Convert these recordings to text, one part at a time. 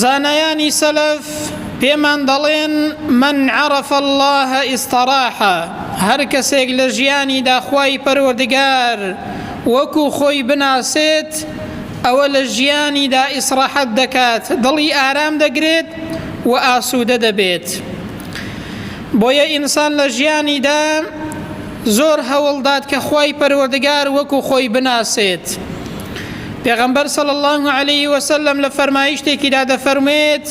زانایانی سەلەف پێمان دەڵێن من عرف اللە استراح هەر کەسێک لە ژیانیدا خوای پەروەردگار وەکو خۆی بناسێت ئەوە لە ژیانیدا ئیسراحەت دەکات دڵی ئارام دەگرێت و ئاسوودە دەبێت بۆیە ئینسان لە ژیانیدا زۆر هەوڵدات کە خوای پەروەردگار وەکو خۆی بناسێت. پێغەمبەر صلی اللە علیه وسلم لە فەرمایشتێکیدا دەفەرموێت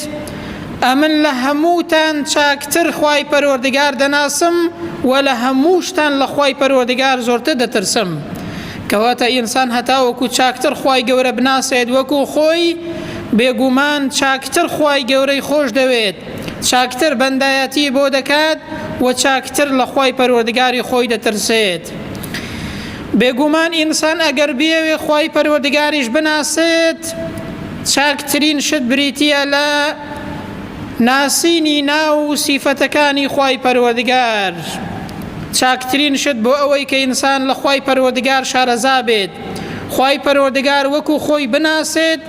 ئەمن لە هەمووتان چاکتر خوای پەروەردگار دەناسم و لە هەمووشتان لە خوای پەروەردگار زۆرتر دەترسم. کەواتە ئینسان هەتاوەکو چاکتر خوای گەورە بناسێت وەکو خۆی بێگومان چاکتر خوای گەورەی خۆش دەوێت. چاکتر بەندایەتی بۆ دەکات و چاکتر لە خوای پەروەردگاری خۆی دەترسێت. بێگومان ئینسان ئەگەر بیەوێ خوای پەروەردگاریش بناسێت چاکترین شت بریتییە لە ناسینی ناو و سیفەتەکانی خوای پەروەردگار. چاکترین شت بۆ ئەوەی کە ئینسان لە خوای پەروەردگار شارەزا بێت خوای پەروەردگار وەکو خۆی بناسێت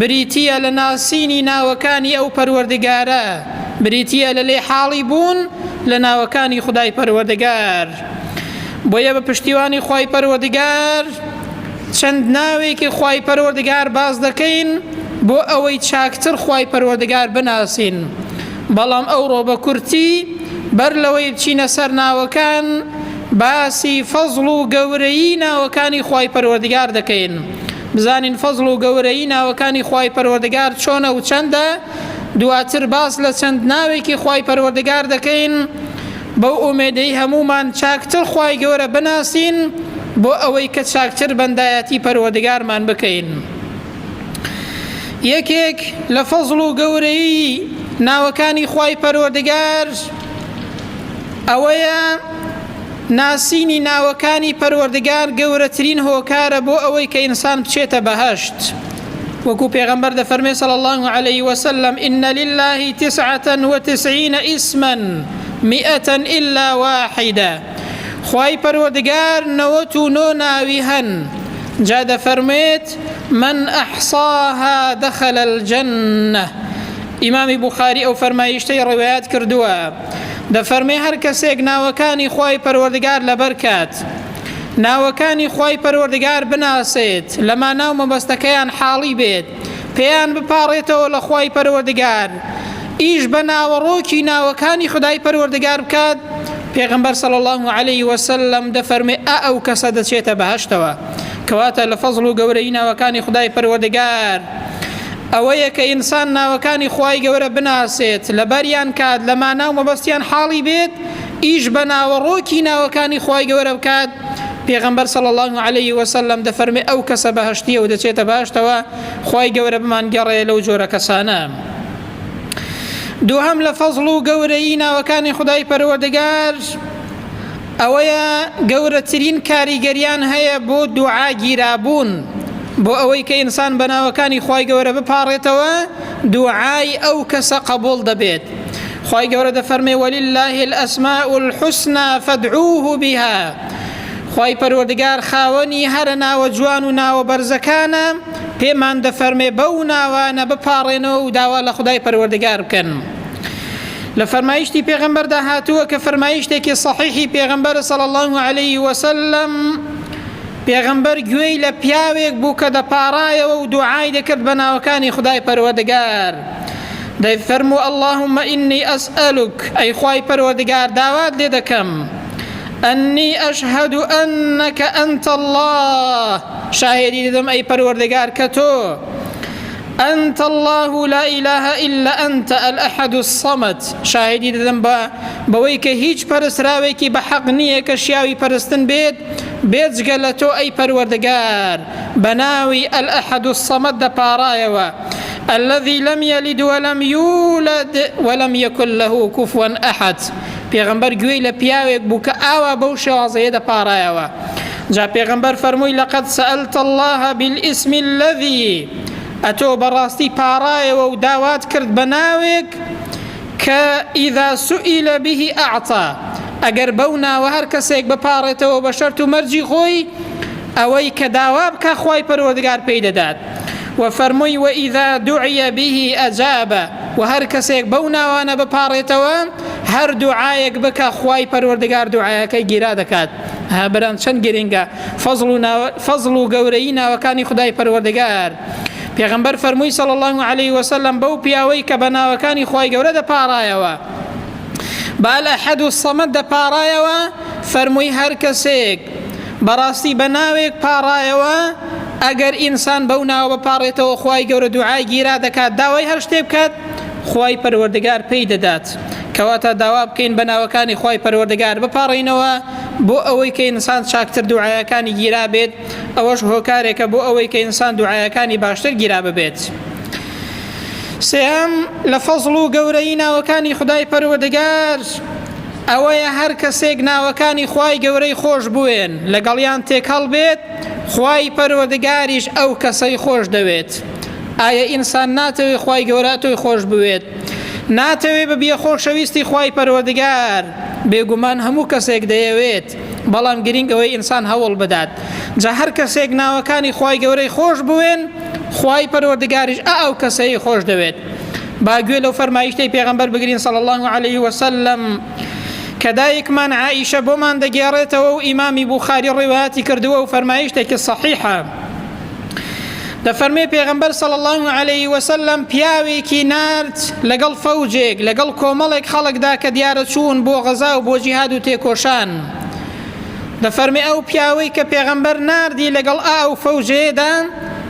بریتییە لە ناسینی ناوەکانی ئەو پەروەردگارە، بریتییە لە لێ حاڵی بوون لە ناوەکانی خودای پەروەردگار. بۆیە بە پشتیوانی خوای پەروەردگار چەند ناوێکی خوای پەروەردگار باس دەکەین بۆ ئەوەی چاکتر خوای پەروەردگار بناسین. بەڵام ئەوڕۆ بە کورتی بەر لەوەی بچینە سەر ناوەکان باسی فەزڵ و گەورەیی ناوەکانی خوای پەروەردگار دەکەین. بزانین فەزڵ و گەورەیی ناوەکانی خوای پەروەردگار چۆنە و چەندە، دواتر باس لە چەند ناوێکی خوای پەروەردگار دەکەین بەو ئومێدەی هەموومان چاکتر خوای گەورە بناسین بۆ ئەوەی کە چاکتر بەندایەتی پەروەردگارمان بکەین. یەکێک لە فەزڵ و گەورەیی ناوەکانی خوای پەروەردگار ئەوەیە ناسینی ناوەکانی پەروەردگار گەورەترین هۆکارە بۆ ئەوەی کە ئینسان بچێتە بەهەشت وەکو پێغەمبەر دەفەرمێ صلی الله علیه وسلم إن لله تسعة وتسعين اسما مئة إلا واحدة خوای پەروەردگار 99 ناوی هەن جا دەفەرمێت من أحصاها دخل الجنة ئیمامی بوخاری ئەو فەرمایشتەی ڕەوایەت کردووە دەفەرمێ هەر کەسێک ناوەکانی خوای پەروەردگار لەبەر کات ناوەکانی خوای پەروەردگار بناسێت لە مانا و مەبەستەکەیان حاڵی بێت پێیان بپاڕێتەوە لە خوای پەروەردگار ئیش بە ناوەڕۆکی ناوەکانی خدای پەروەردگار بکات پێغەمبەر صلی الله علیه وسلم دەفەرمێ ئا ئەو کەسە دەچێتە بەهەشتەوە کەواتە لە فەزڵ و گەورەی ناوەکانی خدای پەروەردگار ئەوەیە کە ئینسان ناوەکانی خوای گەورە بناسێت، لەبەریان کات، لە مانا و مەبەستیان حاڵی بێت، ئیش بە ناوەڕۆکی ناوەکانی خوای گەورە بکات، پێغەمبەر صلی اللە علیه وسلم دەفەرمێ ئەو کەسە بەهەشتیە و دەچێتە بەهەشتەوە، خوای گەورە بمانگێڕێ لەو جۆرە کەسانە. دووهەم لە فەزڵ و گەورەیی ناوەکانی خودای پەروەردگار ئەوەیە گەورەترین کاریگەریان هەیە بۆ دوعا گیرابوون، بۆ ئەوەی کە ئینسان بە ناوەکانی خوای گەورە بپاڕێتەوە دوعای ئەو کەسە قەبوڵ دەبێت. خوای گەورە دەفەرمێ ولله الاسماء الحسنى فادعوه بها خوای پەروەردگار خاوەنی هەرە ناوە جوان و ناوە بەرزەکانە پێمان دەفەرمێ بەو ناوانە بپاڕێنەوە و داوا لە خودای پەروەردگار بکەن. لە فەرمایشتی پێغەمبەردا هاتووە کە فەرمایشتێکی صحیحی پێغەمبەر صلی الله علیه وسلم پێغەمبەر گوێی لە پیاوێک بوو کە دەپاڕایەوە و دوعای دەکرد بە ناوەکانی خدای پەروەردگار دەیفەرموو اللهم إني أسألك ئەی خوای پەروەردگار داوات لێ دەکەم أني أشهد أنك أنت الله شاهدی دەدەم ئەی پەروەردگار کە تۆ انت اللە لا الە الا انت الاحد الصمد شاهیدی دەدەم بە بەوەی کە هیچ پەرستراوێکی بە حەق نییە کە شیاوی پەرستن بێت بێجگە لە تۆ ئەی پەروەردگار بە ناوی الاحد الصمد دەپاڕایەوە الذي لم يلد ولم يولد ولم يكن له كفوا احد پێغەمبەر گوێی لە پیاوێک بوو کە ئاوا بەو شێوازەیە دەپاڕایەوە جا پێغەمبەر فەرمووی لقد سألت الله بالاسم الذي ئەتۆ بەڕاستی پاڕایەوە و داوات کرد بە ناوێک کە إذا سئل به أعطى ئەگەر بەو ناوە هەر کەسێک بپاڕێتەوە بە شەرت و مەرجی خۆی ئەوەی کە داوا بکا خوای پەروەردگار پێی دەدات. و فەرمووی وإذا دعی به أجاب و هەر کەسێک بەو ناوانە بپاڕێتەوە هەر دوعایەک بکا خوای پەروەردگار دوعایەکەی گیرا دەکات. ها برام چەند گرنگە فەزڵ و ناوە فەزڵ و گەورەیی ناوەکانی خودای پەروەردگار. پێغەمبەر فەرمووی صلی الله علیه وسلم بەو پیاوەی کە بە ناوەکانی خوای گەورە دەپاڕایەوە بە الأحد الصمد دەپاڕایەوە فەرمووی هەر کەسێک بەڕاستی بە ناوێک پاڕایەوە ئەگەر ئینسان بەو ناوە بپاڕێتەوە خوای گەورە دوعای گیرا دەکات داوای هەر شتێ بکات خوای پەروەردگار پێی دەدات کەواتە داوا بکەین بە ناوەکانی خوای پەروەردگار بپاڕێینەوە بۆ ئەوەی کە ئینسان چاکتر دوعایەکانی گیرا بێت ئەوەش هۆکارێکە بۆ ئەوەی کە ئینسان دوعایەکانی باشتر گیرا ببێت. سێهەم لە فەزڵ و گەورەیی ناوەکانی خودای پەروەردگار ئەوەیە هەر کەسێک ناوەکانی خوای گەورەی خۆش بوێن لەگەڵیان تێکەڵ بێت خوای پەروەردگاریش ئەو کەسەی خۆش دەوێت ئایا ئینسان ناتەوێ خوای گەورە تۆی خۆش بوێت ناتەوێ ببیە خۆشەویستی خوای پەروەردگار بێگومان هەموو کەسێک دەیەوێت بەڵام گرینگ ئەوەی ئینسان هەوڵ بدات جا هەر کەسێک ناوەکانی خوای گەورەی خۆش بوێن خوای پەروەردگاریش ئا ئەو کەسەی خۆش دەوێت با گوێ لەو فەرمایشتەی پێغەمبەر بگرین صلی الله علیه وسلم کە دایکمان عائیشە بۆمان دەگێڕێتەوە و ئیمامی بوخاری ڕیوایەتی کردووە و فەرمایشتێکی صحیحە دەفەرمێ پێغەمبەر صلی الله علیه وسلم پیاوێکی نارد لەگەڵ فەوجێک لەگەڵ کۆمەڵێک خەڵکدا کە دیارە چوون بۆ غەزا و بۆ جیهاد و تێکۆشان دەفەرمێ ئەو پیاوەی کە پێغەمبەر ناردی لەگەڵ ئا ئەو فەوجەیەدا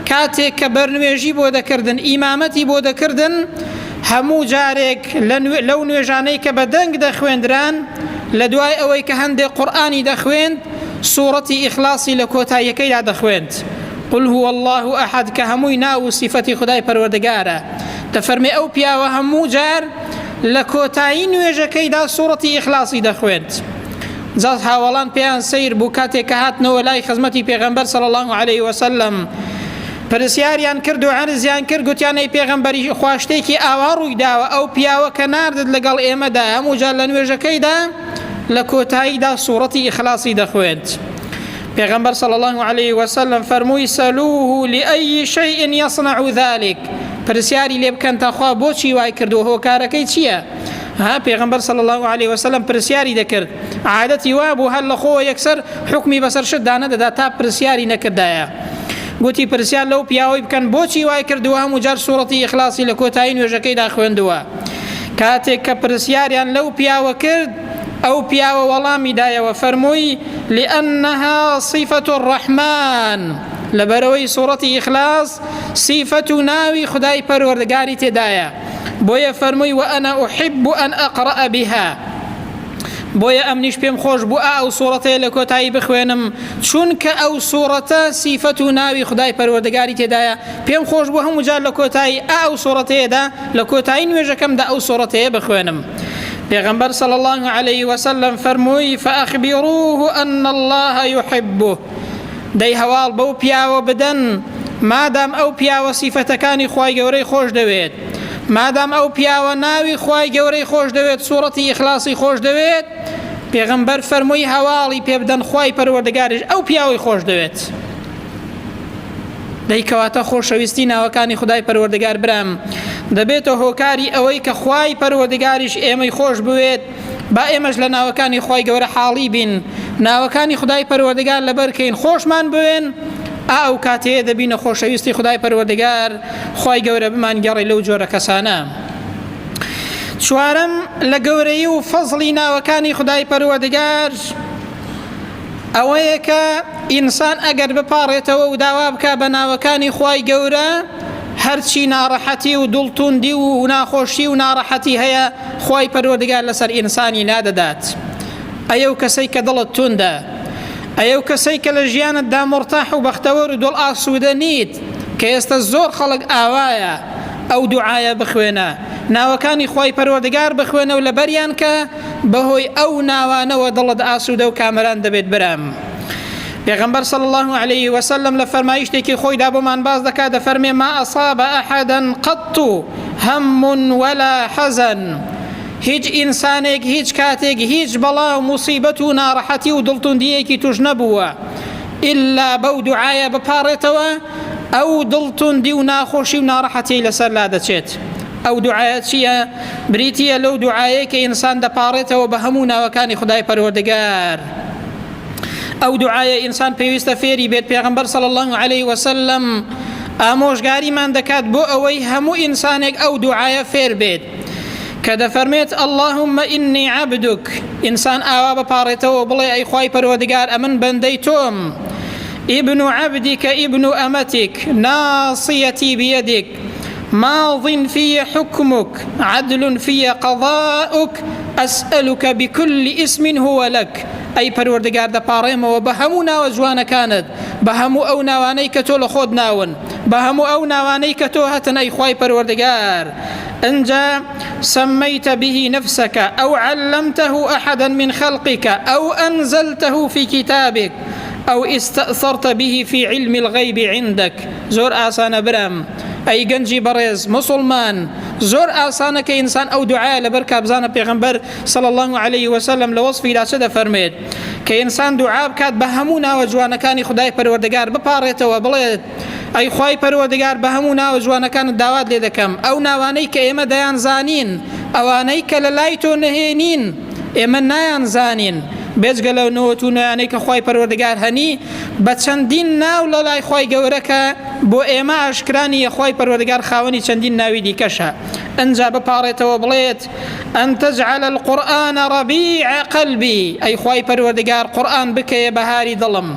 کاتێک کە بەرنوێژی بۆ دەکردن ئیمامەتی بۆ دەکردن هەموو جارێک لەو نوێژانەی کە بە دەنگ دەخوێندران لە دوای ئەوەی کە هەندێک قورئانی دەخوێند سوڕەتی ئیخلاصی لە کۆتاییەکەیدا دەخوێند قل هو الله احد کە هەمووی ناو و سیفەتی خودای پەروەردگارە دەفەرمێ ئەو پیاوە هەموو جار لە کۆتایی نوێژەکەیدا سوڕەتی ئیخلاصی دەخوێند جا هاوەڵان پێیان سەیر بوو کاتێک کە هاتنەوە لای خزمەتی پێغەمبەر صلی الله علیه وسلم پرسیاریان کرد و عەرزیان کرد گوتیان ئەی پێغەمبەری خوا شتێکی ئاوا ڕووی داوە ئەو پیاوە کە ناردت لەگەڵ ئێمەدا هەموو جار لە نوێژەکەیدا لە کۆتاییدا سوڕەتی ئیخلاصی دەخوێند پێغەمبەر صلی الله علیه وسلم فەرمووی سەلوه لأي شيء يصنع ذلك پرسیاری لێ بکەن تا خوا بۆچی وای کردووە هۆکارەکەی چییە ها پێغەمبەر صلی اللە علیه وسلم پرسیاری دەکرد عادەتی وابوو هەر لە خۆوە یەکسەر حوکمی بەسەر شتدا نەدەدا تا پرسیاری نەکردایە گوتی پرسیار لەو پیاوەی بکەن بۆچی وای کردووە هەموو جار سوڕەتی ئیخلاصی لە کۆتایی نوێژەکەیدا خوێندووە کاتێک کە پرسیاریان لەو پیاوە کرد ئەو پیاوە وەڵامی دایەوە فەرمووی لأنها صفة الرحمن لەبەرەوەی سوڕەتی ئیخلاص سیفەت و ناوی خدای پەروەردگاری تێدایە بۆیە فەرمووی وأنا أحب أن أقرأ بها بۆیە ئەمنیش پێم خۆش بوو ئا ئەو سوڕەتەیە لە کۆتایی بخوێنم چونکە ئەو سوڕەتە سیفەت و ناوی خدای پەروەردگاری تێدایە پێم خۆش بوو هەموو جار لە کۆتایی ئا ئەو سوڕەتەیەدا لە کۆتایی نوێژەکەمدا ئەو سوڕەتەیە بخوێنم پێغەمبەر صلی الله علیه وسلم فەرمووی فأخبروه أن الله يحبه دەی هەواڵ بەو پیاوە بدەن مادام ئەو پیاوە سیفەتەکانی خوای گەورەی خۆش دەوێت مادام ئەو پیاوە ناوی خوای گەورەی خۆش دەوێت سوڕەتی ئیخلاصی خۆش دەوێت پێغەمبەر فەرمووی هەواڵی پێ بدەن خوای پەروەردگاریش ئەو پیاوەی خۆش دەوێت دەی کەواتە خۆشەویستی ناوەکانی خدای پەروەردگار برام دەبێتە هۆکاری ئەوەی کە خوای پەروەردگاریش ئێمەی خۆش بوێت با ئێمەش لە ناوەکانی خوای گەورە حاڵی بین ناوەکانی خودای پەروەردگار لەبەر کەین خۆشمان بوێن ئا ئەو کاتەیە دەبینە خۆشەویستی خودای پەروەردگار خوای گەورە بمانگێڕێ لەو جۆرە کەسانە چوارەم لە گەورەی و فەزڵی ناوەکانی خودای پەروەردگار ئەوەیە کە ئینسان ئەگەر بپاڕێتەوە و داوا بکا بە ناوەکانی خوای گەورە هەرچی ناڕەحەتی و دڵتوندی و ناخۆشی و ناڕەحەتی هەیە خوای پەروەردگار لەسەر ئینسانی لادەدات ئەی ئەو کەسەی کە دڵت توندە ئەی ئەو کەسەی کە لە ژیانتدا مورتاح و بەختەوەر و دڵ ئاسوودە نیت کە ئێستا زۆر خەڵک ئاوایە ئەو دوعایە بخوێنە ناوەکانی خوای پەروەردگار بخوێنە و لەبەریان کە بەهۆی ئەو ناوانەوە دڵت ئاسوودە و کامەران دەبێت برام. پێغەمبەر صلی الله علیه وسلم لە فەرمایشتێکی خۆیدا بۆمان باس دەکات دەفەرمێ ما أصاب أحدا قط هم ولا حزن هیچ ئینسانێک هیچ کاتێک هیچ بەڵا و موسیبەت و ناڕەحەتی و دڵتوندیەکی توش نەبووە ئللا بەو دوعایە بپاڕێتەوە. ئەو دڵتوندی و ناخۆشی و ناڕەحەتیەی لەسەر لادەچێت. ئەو دوعایە چییە؟ بریتییە لەو دوعایەی کە ئینسان دەپاڕێتەوە بە هەموو ناوەکانی خودای پەروەردگار. ئەو دوعایە ئینسان پێویستە فێری بێت پێغەمبەر صلی الله علیه وسلم ئامۆژگاریمان دەکات بۆ ئەوەی هەموو ئینسانێک ئەو دوعایە فێر بێت کە دەفەرمێت اللهم إني عبدك ئینسان ئاوا بپاڕێتەوە بڵێ ئەی خوای پەروەردگار ئەمن بەندەی تۆم ابن عبدك ابن أمتك ناصيتي بيدك ماض في حكمك عدل في قضاؤك أسألك بكل اسم هو لك ئەی پەروەردگار دەپاڕێمەوە بە هەموو ناوە جوانەکانت بە هەموو ئەو ناوانەی کە تۆ لە خۆت ناون بە هەموو ئەو ناوانەی کە تۆ هەتن ئەی خوای پەروەردگار ئنجا سميت به نفسك أو علمته أحدا من خلقك أو أنزلته في كتابك أو استأثرت به في علم الغيب عندك زۆر ئاسانە برام ئەی گەنجی بەڕێز مسلمان زۆر ئاسانە کە ئینسان ئەو دوعایە لەبەر کابزانە پێغەمبەر صلی الله علیه وسلم لە وەصفیدا چ دەفەرمێت کە ئینسان دوعا بکات بە هەموو ناوە جوانەکانی خدای پەروەردگار بپاڕێتەوە بڵێت ئەی خوای پەروەردگار بە هەموو ناوە جوانەکانت داوات لێ دەکەم ئەو ناوانەی کە ئێمە دەیان زانین ئەوانەی کە لە لای تۆ نهێنین ئێمە نایان زانین بێجگە لەو نەوەت و نۆیانەی کە خوای پەروەردگار هەنی بە چەندین ناو لە لای خوای گەورە کە بۆ ئێمە ئاشکرا نییە خوای پەروەردگار خاوەنی چەندین ناوی دیکەشە ئەنجا بپاڕێتەوە بڵێت أن تجعل القرآن ربيع قلبي ئەی خوای پەروەردگار قورئان بکەیە بەهاری دڵم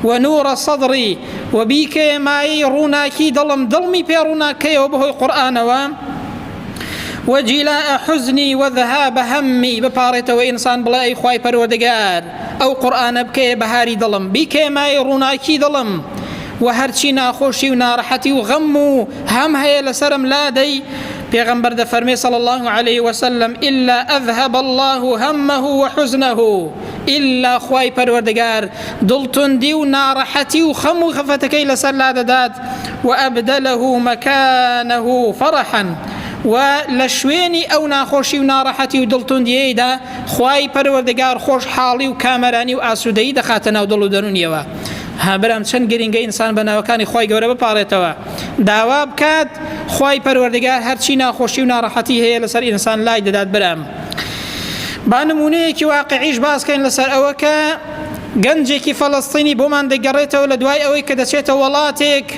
ونور صدری و بیکەیە مایەی ڕووناکی دڵم دڵمی پێ ڕووناک کەیەوە بەهۆی قورئانەوە وجلاء حزنی وذهاب همي بپاڕێتەوە ئینسان بڵێ ئەی خوای پەروەردگار ئەو قورئانە بکەیە بەهاری دڵم بیکەیە مایەی ڕووناکی دڵم و هەرچی ناخۆشی و ناڕەحەتی و غەم و هەم هەیە لەسەرم لادەی پێغەمبەر دەفەرمێ صلی الله علیه وسلم إلا أذهب الله همه وحزنه ئیلا خوای پەروەردگار دڵتوندی و ناڕەحەتی و خەم و خەفەتەکەی لەسەر لادەدات وأبدله مكانه فرحا و لە شوێنی ئەو ناخۆشی و ناڕەحەتی و دڵتوندیەیدا خوای پەروەردگار خۆشحاڵی و کامەرانی و ئاسوودەیی دەخاتە ناو دڵ و دەروونیەوە. ها برام چەند گرنگە ئینسان بە ناوەکانی خوای گەورە بپاڕێتەوە داوا بکات خوای پەروەردگار هەرچی ناخۆشی و ناڕەحەتی هەیە لەسەر ئینسان لای دەدات برام. با نمونەیەکی واقعیش باس کەین لەسەر ئەوە کە گەنجێکی فەلەستینی بۆمان دەگەڕێتەوە لە دوای ئەوەی کە دەچێتە وڵاتێک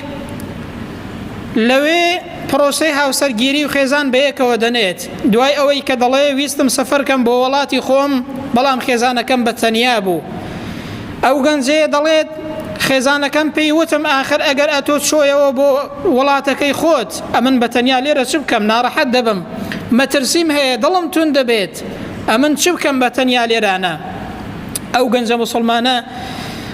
لەوێ پرۆسەی هاوسەرگیری و خێزان بەیەکەوە دەنێت دوای ئەوەی کە دەڵێ ویستم سەفەرکەم بۆ وڵاتی خۆم بەڵام خێزانەکەم بە تەنیا بوو ئەو گەنجەیە دەڵێت خێزانەکەم پێی وتم ئاخر ئەگەر ئەتۆ چۆیەوە بۆ وڵاتەکەی خۆت ئەمن بە تەنیا لێرە چ بکەم ناڕەحەت دەبم مەترسیم هەیە دڵم توند دەبێت ئەمن چ بکەم بە تەنیا لێرانە ئەو گەنجە موسڵمانە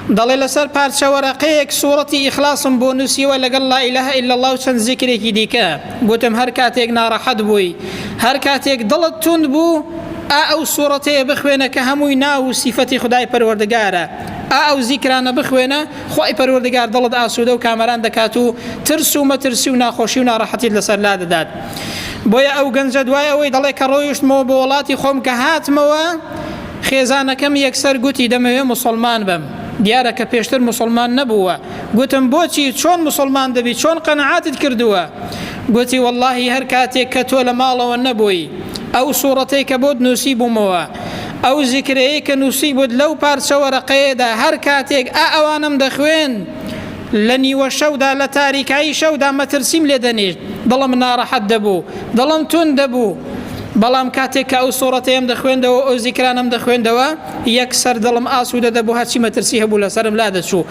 دەڵێ لەسەر پارچە وەرەقەیەک سوڕەتی ئیخلاسم بۆ نووسیوە لەگەڵ لا إله إلا الله و چەند زیکرێکی دیکە گوتم هەر کاتێک ناڕەحەت بووی هەر کاتێک دڵت توند بوو ئا ئەو سوڕەتەیە بخوێنە کە هەمووی ناو و سیفەتی خودای پەروەردگارە ئا ئەو زیکرانە بخوێنە خوای پەروەردگار دڵت ئاسوودە و کامەران دەکات و ترس و مەترسی و ناخۆشی و ناڕەحەتیت لەسەر لادەدات بۆیە ئەو گەنجە دوای ئەوەی دەڵێ کە ڕۆیشتمەوە بۆ وڵاتی خۆم کە هاتمەوە خێزانەکەم یەکسەر گوتی دەمەوێ موسڵمان بم دیارە کە پێشتر موسڵمان نەبووە گوتم بۆچی چۆن موسڵمان دەبی چۆن قەنەعاتت کردووە گوتی وەڵاهی هەر کاتێک کە تۆ لە ماڵەوە نەبووی ئەو سوڕەتەی کە بۆت نووسی بوومەوە ئەو زیکرەیەی کە نووسی بوت لەو پارچە وەرەقەیەدا هەر کاتێک ئا ئەوانەم دەخوێن لە نیوە شەودا لە تاریکایی شەودا مەترسیم لێ دەنیشت دڵم ناڕەحەت دەبوو دڵم توند دەبوو بەڵام کاتێک کە ئەو سوڕەتەیەم دەخوێندەوە ئەو زیکرانەم دەخوێندەوە یەکسەر دڵم ئاسوودە دەبوو هەرچی مەترسی هەبوو لەسەرم لادەچوو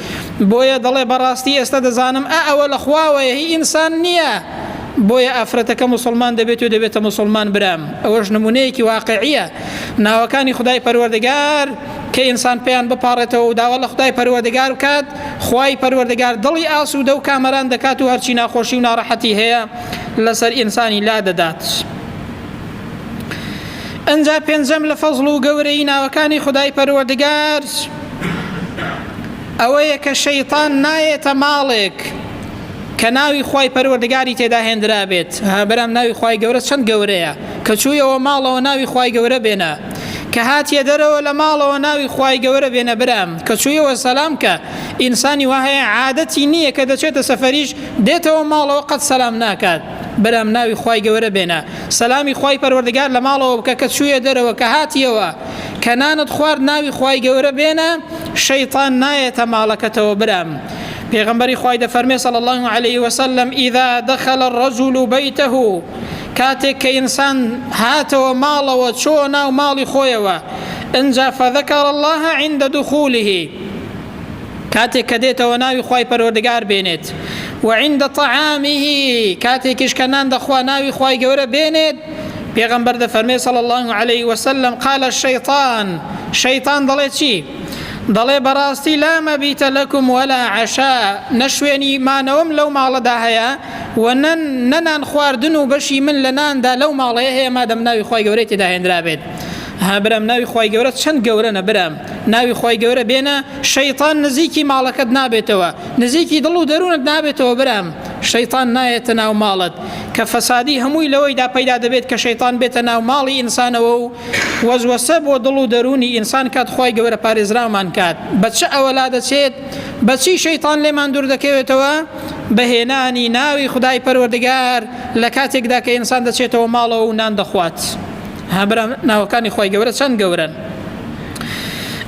بۆیە دەڵێ بەڕاستی ئێستا دەزانم ئا ئەوە لە خواوەیە هی ئینسان نییە بۆیە ئافرەتەکە موسڵمان دەبێت و دەبێتە موسڵمان برام ئەوەش نمونەیەکی واقعیە ناوەکانی خدای پەروەردگار کە ئینسان پێیان بپاڕێتەوە و داوا لە خدای پەروەردگار بکات خوای پەروەردگار دڵی ئاسوودە و کامەران دەکات و هەرچی ناخۆشی و ناڕەحەتی هەیە لەسەر ئینسانی لا دەدات. ئەنجا پێنجەم لە فەزڵ و گەورەی ناوەکانی خدای پەروەردگار ئەوەیە کە شەیطان نایەتە ماڵێک کە ناوی خوای پەروەردگاری تێدا هێندرابێت ها برام ناوی خوای گەورە چەند گەورەیە کە چوویەوە ماڵەوە ناوی خوای گەورە بێنە. کە هاتیە دەرەوە لە ماڵەوە ناوی خوای گەورە بێنە برام کە چوویەوە سەلام کە ئینسانی وا هەیە عادەتی نییە کە دەچێتە سەفەریش دێتەوە ماڵەوە قەت سەلام ناکات برام ناوی خوای گەورە بێنە سەلامی خوای پەروەردگار لە ماڵەوە بکە کە چوویە دەرەوە کە هاتیەوە کە نانت خوارد ناوی خوای گەورە بێنە شەیتان نایەتە ماڵەکەتەوە برام پێغەمبەری خوای دەفەرمێ صلی الله علیه وسلم اذا دخل الرجل بيته کاتێک کە ئینسان هاتەوە ماڵەوە چۆ ناو ماڵی خۆیەوە ئنجا فذكر الله عند دخوله کاتێک کە دێتەوە ناوی خوای پەروەردگار بێنێت وعند طعامه کاتێکیش کە نان دەخوا ناوی خوای گەورە بێنێت پێغەمبەر دەفەرمێ صلی الله علیه وسلم قال الشیطان شەیطان دەڵێ چی دەڵێ بەڕاستی لا مەبیتە لەکم ولا عشاء نە شوێنی مانەوەم لەو ماڵەدا هەیە و نە نان خواردن و بەشی من لە ناندا لەو ماڵەیە هەیە مادەم ناوی خوای گەورەی تێدا هێنرابێت ها برام ناوی خوای گەورە چەند گەورەنە برام ناوی خوای گەورە بێنە شەیتان نزیکی ماڵەکەت نابێتەوە نزیکی دڵ و دەروونت نابێتەوە برام شەیتان نایەتە ناو ماڵت کە فەسادی هەمووی لەوەیدا پەیدا دەبێت کە شەیتان بێتە ناو ماڵی ئینسانەوە و وەزوەسە بۆ دڵ و دەروونی ئینسان کات خوای گەورە پارێزراومان کات بە چ ئەوە لا دەچێت بەچی شەیتان لێمان دوور دەکەوێتەوە بە هێنانی ناوی خودای پەروەردگار لە کاتێکدا کە ئینسان دەچێتەوە ماڵەوە و نان دەخوات ها برا ناوەکانی خوای گەورە چەند گەورەن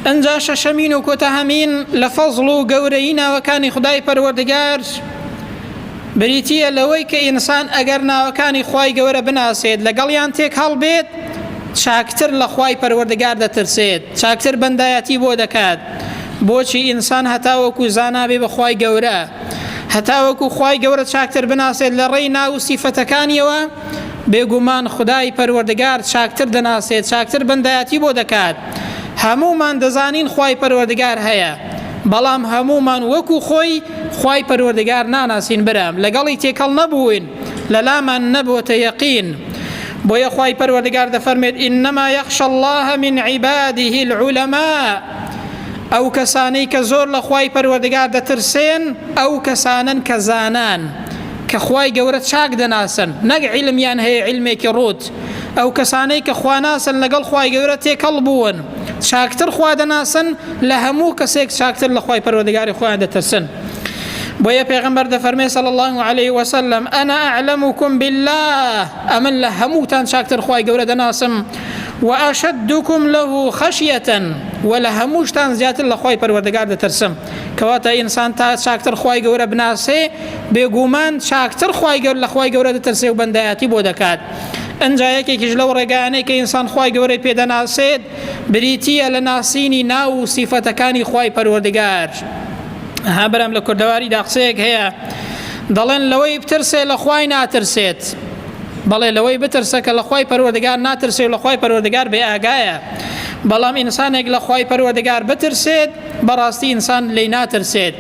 ئەنجا شەشەمین و کۆتاهەمین لە فەزڵ و گەورەی ناوەکانی خودای پەروەردگار بریتییە لەوەی کە ئینسان ئەگەر ناوەکانی خوای گەورە بناسێت لەگەڵیان تێک هەڵبێت چاکتر لە خوای پەروەردگار دەترسێت چاکتر بەندایەتی بۆ دەکات بۆچی ئینسان هەتاوەکو زانا بێ بە خوای گەورە هەتاوەکو خوای گەورە چاکتر بناسێت لە ڕێی ناو و سیفەتەکانیەوە بێگومان خودای پەروەردگار چاکتر دەناسێت چاکتر بەندایەتی بۆ دەکات هەموومان دەزانین خوای پەروەردگار هەیە بەڵام هەموومان وەکو خۆی خوای پەروەردگار ناناسین برام لەگەڵی تێکەڵ نەبووین لەلامان نەبۆتە یەقین بۆیە خوای پەروەردگار دەفەرمێت انما یخشى الله من عباده العلماء ئەو کەسانەی کە زۆر لە خوای پەروەردگار دەترسێن ئەو کەسانەن کە زانان کە خوای گەورە چاک دەناسن نەک عیلمیان هەیە عیلمێکی ڕووت ئەو کەسانەی کە خواناسن لەگەڵ خوای گەورە تێکەڵ بوون چاکتر خوا دەناسن لە هەموو کەسێک چاکتر لە خوای پەروەردگاری خۆیان دەترسن بۆیە پێغەمبەر دەفەرمێ صلی الله علیه وسلم انا اعلمكم بالله ئەمن لە هەمووتان چاکتر خوای گەورە دەناسم واشدكم له خشیه و لە هەمووشتان زیاتر لە خوای پەروەردگار دەترسم کەواتە ئینسان تا چاکتر خوای گەورە بناسێ بێگومان چاکتر خوای گەور لە خوای گەورە دەترسێ و بەندایەتی بۆ دەکات ئەنجا یەکێکیش لەو ڕێگایانەی کە ئینسان خوای گەورەی پێدەناسێت بریتییە لە ناسینی ناو و سیفەتەکانی خوای پەروەردگار ها برام لە کوردەواریدا قسەیەک هەیە دەڵێن لەوەی بترسێ لە خوای ناترسێت بەڵێ لەوەی بترسە کە لە خوای پەروەردگار ناترسێ و لە خوای پەروەردگار بێ ئاگایە بەڵام ئینسانێک لە خوای پەروەردگار بترسێت بەڕاستی ئینسان لێی ناترسێت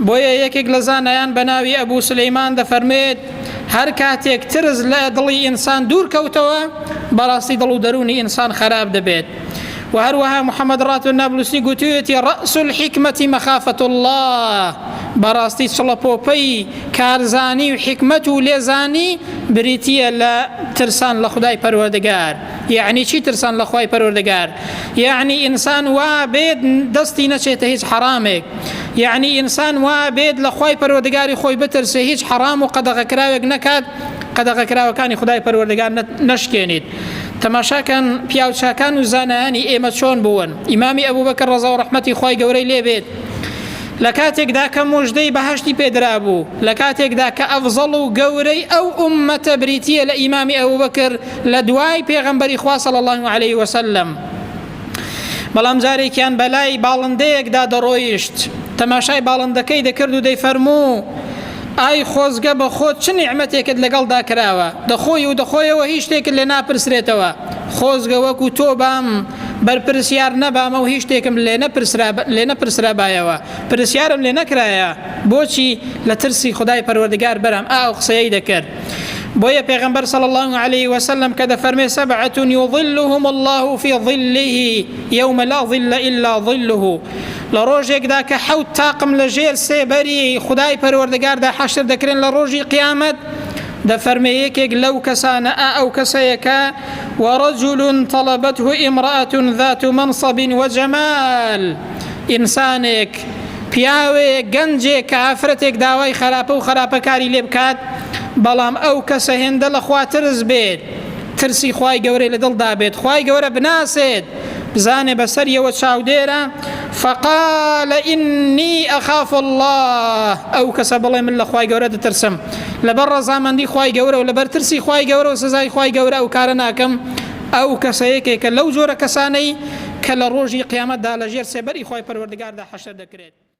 بۆیە یەکێک لە زانایان بە ناوی ئەبوو سلەیمان دەفەرموێت هەر کاتێک ترس لە دڵی ئینسان دوور کەوتەوە بەڕاستی دڵ و دەروونی ئینسان خراپ دەبێت و هەروەها محەممەد ڕات و نابلوسی گوتوویەتی ڕەئس الحکمەتی مخافة الله بەڕاستی چڵەپۆپەی کارزانی و حیکمەت و لێزانی بریتییە لە ترسان لە خودای پەروەردگار یەعنی چی ترسان لە خوای پەروەردگار یەعنی ئینسان وا بێت دەستی نەچێتە هیچ حەرامێک یەعنی ئینسان وا بێت لە خوای پەروەردگاری خۆی بترسێ هیچ حەرام و قەدەغەکراوێک نەکات قەدەغەکراوەکانی خودای پەروەردگار نەشکێنیت تەماشاکەن پیاوچاکان و زانایانی ئێمە چۆن بوون ئیمامی ئەبوبەکر ڕەزا و ڕەحمەتی خوای گەورەی لێبێت لە کاتێکدا کە مژدەی بەهەشتی پێدرابوو لە کاتێکدا کە ئەفزەڵ و گەورەی ئەو ئوممەتە بریتییە لە ئیمامی ئەبوبەکر لە دوای پێغەمبەری خوا صلی اللە علیه وسلم بەڵام جارێکیان بەلای باڵندەیەکدا دەڕۆیشت تەماشای باڵندەکەی دەکرد و دەیفەرموو ئای خۆزگە بە خۆت چ نیعمەتێکت لەگەڵدا کراوە دەخۆی و دەخۆیەوە هیچ شتێکت لێ ناپرسرێتەوە خۆزگە وەکو تۆ بام بەرپرسیار نەبامە و هیچ شتێکم لێ نەپرسرابایەوە پرسیارم لێ نەکرایە بۆچی لە ترسی خدای پەروەردگار بەرام ئا ئەو قسەیەی دەکرد بۆیە پێغەمبەر صلی الله علیه وسلم کە دەفەرمێ سبعة یظلهم الله فی ظله یوم لا ظل الا ظله لە ڕۆژێکدا کە حەوت تاقم لە ژێر سێبەری خودای پەروەردگاردا حەشر دەکرێن لە ڕۆژی قیامەت. دەفەرمێ یەکێک لەو کەسانە ئا ئەو کەسەیە کە ورجل طلبته امرأة ذات منصب وجمال ئینسانێک پیاوێک گەنجێک کە ئافرەتێک داوای خراپە و خراپەکاری لێ بکات بەڵام ئەو کەسە هێندە لە خوا ترس بێت ترسی خوای گەورەی لە دڵدا بێت خوای گەورە بناسێت بزانێ بەسەریەوە چاودێرە فقال إني أخاف الله ئەو کەسە بڵێ من لە خوای گەورە دەترسم لەبەر ڕەزامەندی خوای گەورە و لەبەر ترسی خوای گەورە و سزای خوای گەورە ئەو کارە ناکەم ئەو کەسە یەکێکە لەو جۆرە کەسانەی کە لە ڕۆژی قیامەتدا لە ژێر سێبەری خوای پەروەردگاردا حەشر دەکرێت.